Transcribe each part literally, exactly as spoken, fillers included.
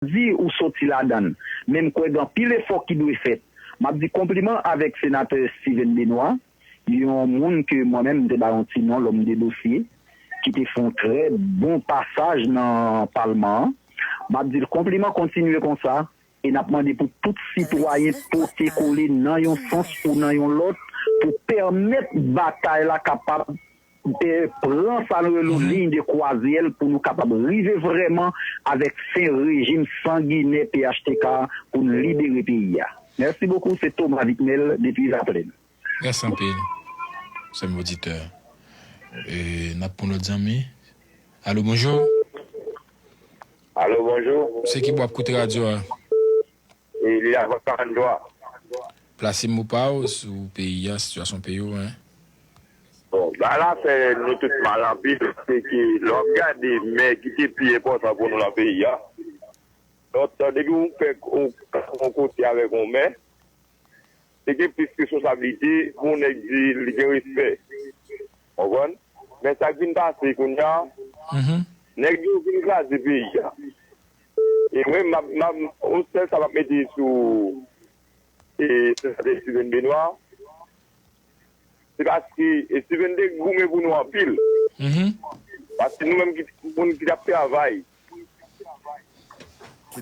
di ou soti ladan l, men m kwè gen anpil efò ki dwe fèt. M ap di konpliman avèk Senatè Steven Benoît, yon moun ke mwen menm m te ba yon ti non, l'homme de dossier, ki te fè yon trè bon pasaj nan palman an. M ap di l konpliman, kontinye konsa, e n ap mande pou tout sitwayen pote kole nan yon sans ou nan yon lòt pou pèmèt batay la kapab e pran sa nou rele yon liy de kwazyèl pou nou kapab rive vrèman avèk fen rejim sanginè P H T K a pou n libere peyi a. Mèsi bokou, se Thomas Vicmel depi Laplèn. Mèsi anpil, zanmi oditè. E n ap pran lòt zanmi. Alo, bonjou. Alo, bonjou. Se ki bò w ap koute radyo a? E li la vòt karant twa. Plase mo pa w sou peyi a, sitiyasyon peyi w, en. Bon, bagay la fè nou tout mal anpil, se ke lè w ap gade mè ki te pi enpòtan pou nou nan peyi a, lòt tan depi w fè yon kote avèk yon mè, se gen plis responsablite pou yon nèg di li gen respè. Konprann? Men sa k vin pase kounye a, nèg yo vin kraze peyi a. E mwen, m ap, m ap, yon sèl sa m ap mete sou e, Senatè Steven Benoît, se paske e, Steven te goumen pou nou anpil. Paske nou menm ki moun ki t ap travay.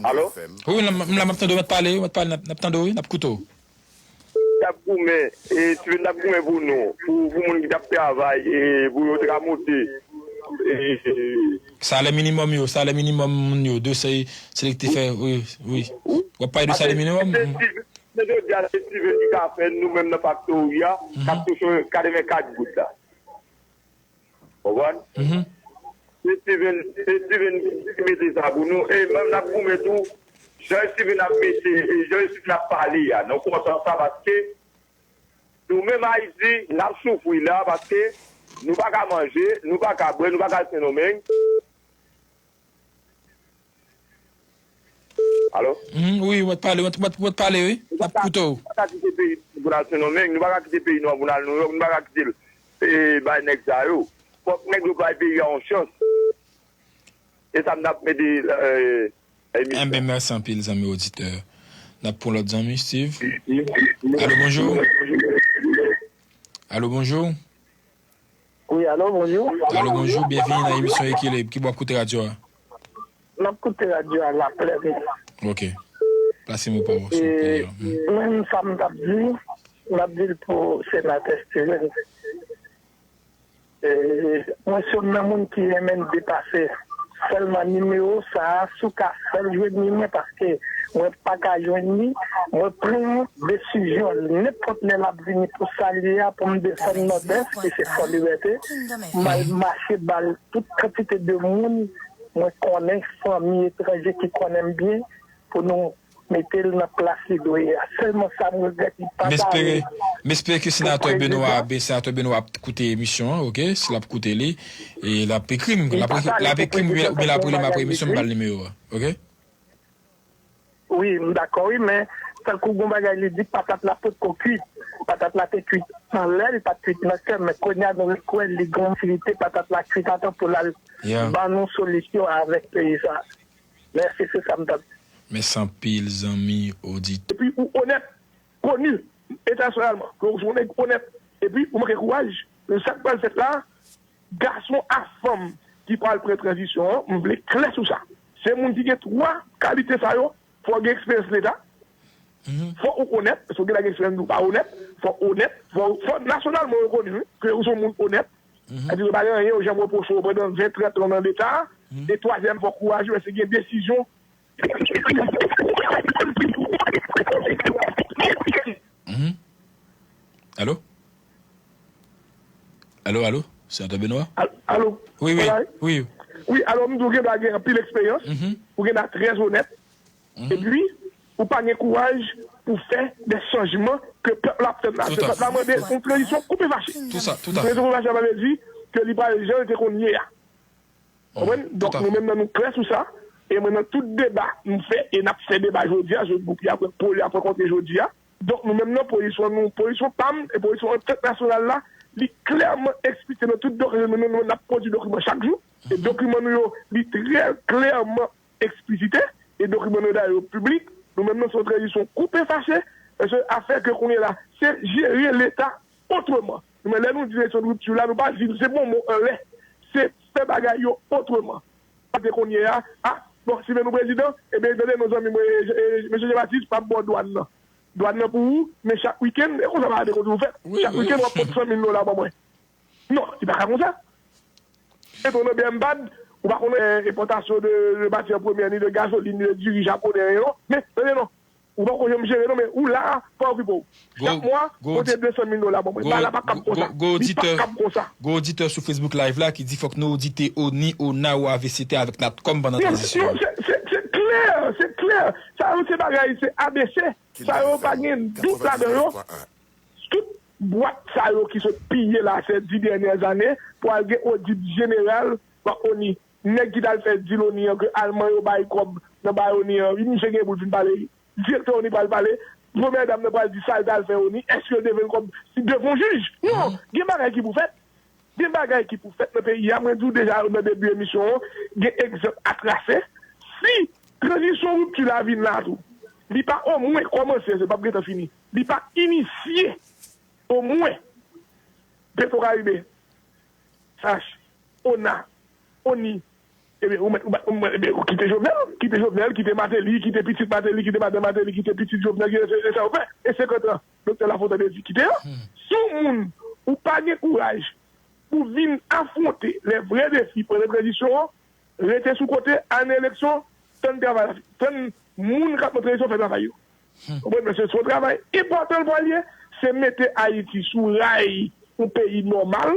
Alo? Wi, wi, m la, m la, m ap tande w, mèt pale, mèt pale, n ap, n ap tande w, wi, n ap koute w. T ap goumen, e, Steven t ap goumen pou nou, pou, pou moun ki t ap travay, e, pou yo te ka monte. E, e, Salè minimòm yo, salè minimòm moun yo, dosye, se li ki te fè, wi, wi. W ap pale de salè minimòm? Men jodi a se Steven ki ka fè nou menm nan faktori a k ap touche katrevenkat goud la. Konprann? Se Steven, se Steven ki mete sa pou nou. E menm n ap goumen tou, jan Steven ap mete, e jan Steven ap pale a, nou kontan sa paske nou menm Ayiti, n ap soufri la paske nou pa ka manje, nou pa ka bwè, nou pa ka al Sendomeng. Alo? Wi, w ap pale, w ap pale, wi. N ap koute w. Nou pa ka kite peyi nou pou n al Sendomeng, nou pa ka kite peyi nou an pou n al Nouyòk, nou pa ka kite l bay nèg sa yo. Fòk nèg yo bay peyi a yon chans. E sa m t ap mete emisyon. Enben, mèsi anpil, zanmi oditè. N ap pran lòt zanmi, Steve. Alo, bonjou. Alo, bonjou. Wi, alo, bonjou. Alo, bonjou, byenvini nan emisyon Ekilib. Ki bò w ap koute radyo a? M ap koute radyo a Laplèn. Ok. Plase mo pa w sou peyi a. Mwen, sa m t ap di, m ap di l pou Senatè Steven. E, mwen se youn nan moun ki renmen l depase. Sèlman nimewo sa a, si w ka fè l jwenn li mwen, paske mwen pa ka jwenn li, mwen pran desizyon nenpòt lè l ap vini pou sa l ye a, pou m desann Nòdès, ki se Fò Libète, m al mache ba l tout kantite de moun mwen konnen, fanmi etranje ki konnen m byen, pou nou mete l nan plas li dwe ye a. Sèlman sa m regrèt, li pa ta vle. M espere ke Senatè Benoît, Senatè Benoît ap koute emisyon an, ok? Si l ap koute li, e l ap ekri m, l ap ekri m, oubyen l ap rele m apre emisyon, m ba l nimewo a, ok? Wi, m dakò wi, men tankou gon bagay li di patat la potko kwit. Patat la te kwit anlè, li pa t kwit nan kè, men kounye a nou rikwè li gen yon itilite, patat la kwit atan pou l al ban nou solisyon avèk peyi sa. Mèsi, se sa m t ap di. Mèsi anpil, zanmi oditè. Epi ou onèt, koni entènasyonalman, ke ou se yon nèg onèt, epi ou manke kouraj, men sa k pral fèt la, gason a fanm ki pral pran tranzisyon an, m vle klè sou sa. Se moun ki gen twa kalite sa yo, fò w gen eksperyans leta, fò ou onèt, paske w gen dwa gen eksperyans men ou pa onèt, fò w onèt, fò, fò nasyonalman ou rekoni wi, ke ou se yon moun onèt, Sa di yo pa gen anyen, yo janm repwoche w pandan ven, trant an nan Leta, e twazyèm fò kouraj ou, èske gen desizyon. Alo? Alo, alo? Senatè Benoît? Alo? Wi, wi, wi. Wi, alò m di w gen dwa gen anpil eksperyans, ou gen dwa trè onèt, Epi, ou pa gen kouraj pou fè de chanjman ke pèp la ap tann la. Paske pèp la mande yon tranzisyon koupe fache. Yon tranzisyon koupe fache, sa vle di ke li pral jan l te konn ye a. Konprann? Donk, nou menm nan nou klè sou sa. E mwen, nan tout deba m fè, e n ap fè deba jodi a, je gwoup li ap rankontre jodi a. Donk, nou menm nan pozisyon nou, pozisyon pa m, e pozisyon antant nasyonal la, li klèman eksplike nan tout dokiman nou, nou, n ap pwodui dokiman chak jou. E dokiman nou yo, li trè klèman eksplisite. e dokiman nou da yo piblik, nou menm nan se yon tranzisyon koupe fache, paske afè ke kounye la, se jere Leta otreman. Nou menm lè nou di eleksyon de ripti la, nou pa di se bon mo anlè, se fè bagay yo otreman. Pa te kounye a, a, bon, si vle nou prezidan, ebyen, tande non zanmi mwen, e, e, mesye Jean Baptiste, m ap ba w dwàn nan. Dwàn nan pou ou, men chak wikenn, e konsa bagay de kontou fèt. Chak wikenn w ap pot san mil dola ban mwen. Non, li pa ka konsa. Petro nan byen m bad, ou pa konnen enpòtasyon de, de matyè premyè, ni de gazolin, ni de diri japonè, non. Men, tande non. Ou pa konnen m jere, non, men ou la, pa okipe w. Chak mwa, pote de san mil dola ban mwen. Bagay la pa kab konsa. Li pa kab konsa. Gwo oditè sou Facebook Live la ki di fòk nou odite ONI, ONA ou A V C T avèk Natcom pandan tranzisyon an. Non, se, se, se klè, se klè. Sa yo se bagay, se A B C. Sa yo pa gen dout ladan yo. Tout bwat sa yo ki sot piye la se dis dènyè zane pou al gen odit jeneral nan ONI. Nèg ki t al fè dil ONI an ke Alman yo bay kòb nan bay ONI an, wi, misye gen pou l vin pale, wi. Direktè ONI pral pale, premyè dam nan pral di sa l t al fè ONI, èske l te jwenn kòb devan yon jij? Non, gen bagay ki pou fèt. Gen bagay ki pou fèt nan peyi a. Mwen di w deja nan debi emisyon an, gen egzanp a trase. Si tranzisyon ripti la vin la tou, li pa omwen kòmanse, se p ap gentan fini. Li pa inisye omwen Petro Caribe, S A H, ONA, ONI, ebyen, ou mèt, ou mèt, ou mèt, ebyen, ou kite Jovenel, kite Jovenel, kite Martelly, kite pitit Martelly, kite madanm Martelly, kite pitit Jovenel, kite, se, se sa yo fè. E senkant an, Doktè Lafontant te di, kite yo. Si yon moun, ou pa gen kouraj pou vin afwonte lè vrè defi pandan tranzisyon an, rete sou kote, al nan eleksyon, tann travay la, tann moun k ap nan tranzisyon fè travay yo. Konprann, mesye, se yon travay enpòtan l pral ye, se mete Ayiti sou ray yon peyi nòmal,